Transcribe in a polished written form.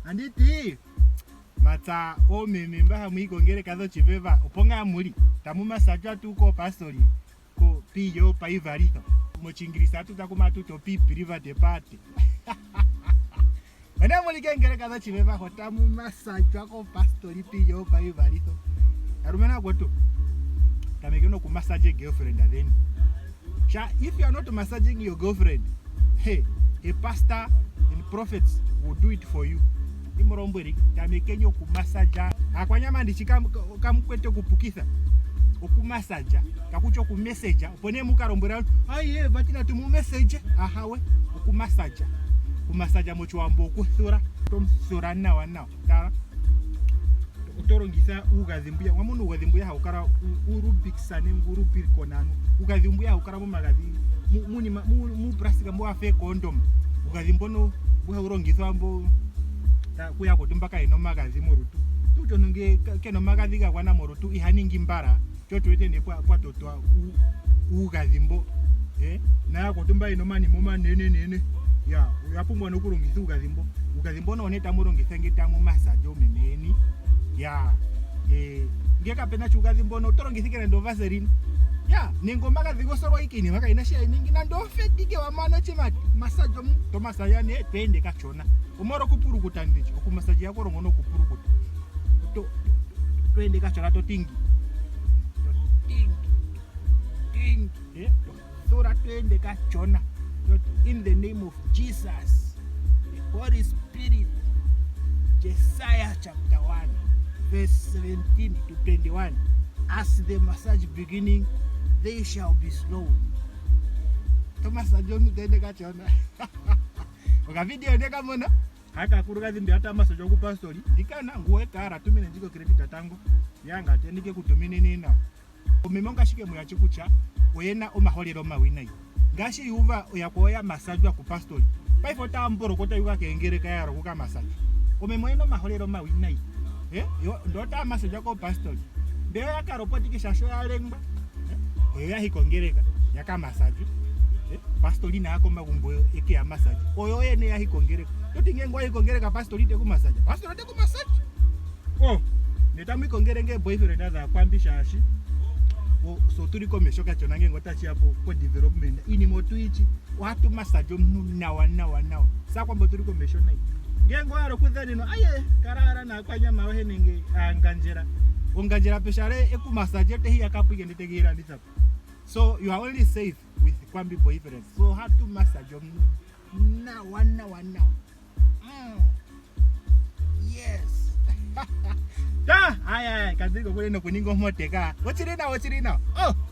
Anditi matsa oomeme mba hamu yi kongeleka dhochiveva opo ngaa muli tamu masajwa tuu koopastori ko piilyo yopaivalitho mochingilisa atu takuma tuti opiiprivate party one muli keengeleka dhochiveva ho tamu masajwa koopastori piilyo yopaivalitho alumentu akwetu tamekeni okumasaja eegirlfriend dheni sha if you are not massaging your girlfriend hey, a pastor and prophets will do it for you imolombwele tamekeni okumasaja akwanyama ndichi kamukwete okupukitha okumasaja kakutya okumeseja opo nee mukalombwela aiye vati natu mu meseje ahawe okumasaja okumasaja mochiwambo okuthula tomuthula nawa nawa tala oto longitha uugadhi mbwiya wamona uugadhi mbwiya hawu kala uurubiksa nenge uurubirikon ano uugadhi mbwiya hawu kala momagadhi muunima muuplastika mbo wafa eekoondoma uugadhi mbono mbu hawu longithwa mbo kuyakwetu mba kayena omagadhi molutu tuutya omuntu nge kena omagadhi ga gwana molutu iha ningi mbala sho osho wete nee pwa totwa uugadhi mbo eh, nayakwetu mba yena omanima omanenenene ya oya pumbwa nokulongitha uugadhi mbo uugadhi mbono one tamu longitha nge tamu masaja oomeme yeni ya eh, nge kapena sha uugadhi mbono oto longitha ike nande ovaseline ya nenge omagadhi gosolwa ike iinima kayina shi hayi ningi nande ofeti ike wamana ochimati masaja omu to masaja nee to ende kachona omolwa okupulukuta ndichi okumasaja yakolongo nokupulukuta to to ende kachona to tingi to tingi tingi eh, to thula to ende kachona in the name of Jesus the Holy Spirit Jesaya chapter 1 verse 17 to 21 as the massage beginning they shall be slow to massage omuntu to ende kachona okavidio ndekamona hakakulukadhi mbi ata masoja okupastori ndikana nguwe kara tumine ndjiko credit tango yanga tendike kutumine nena omeme ongashike muyachi kutya oyena omaholelo omawinayi ngaashi yuuva oyakwawo ya masajwa kupastori paife otaya mbolokota yuka keengeleka ya hala okuka masajwa omeme oyena omaholelo omawinayi eh ndo otaya masajwa koopastori ndee oya kalopotike shaashi oya lengwa eh? oyo ya hi kongeleka ya ka masajwe eh? pastori inaya komagumbo eke ya masaje oyo yene ya hi kongeleka toti ngenge wayi kongeleka pastori ite ku masaja pastori ote ku masaje oh netamu ikongele nge boyfriend adhaakwambi shaashi so otuli komesho kachona ngenge otashi ya po po development iinima otuyichi ohatu masaje omuntu nawa nawa nawa saakwambi otuli komesho nayi ngenge owa hala okudhanenwa aye kala ala naakwanyama yohe nenge aangandjela ongandjela peshale ekumasaje tehiya kapo ike ndete kiilanditha po so you are only safe with kwambi boyfriend so ohatu masaje omuntu nawa nawa nawa mm. yes ta aya aya kandiri kokule nokuninga omoteka ochili nawa ochili nawa oh.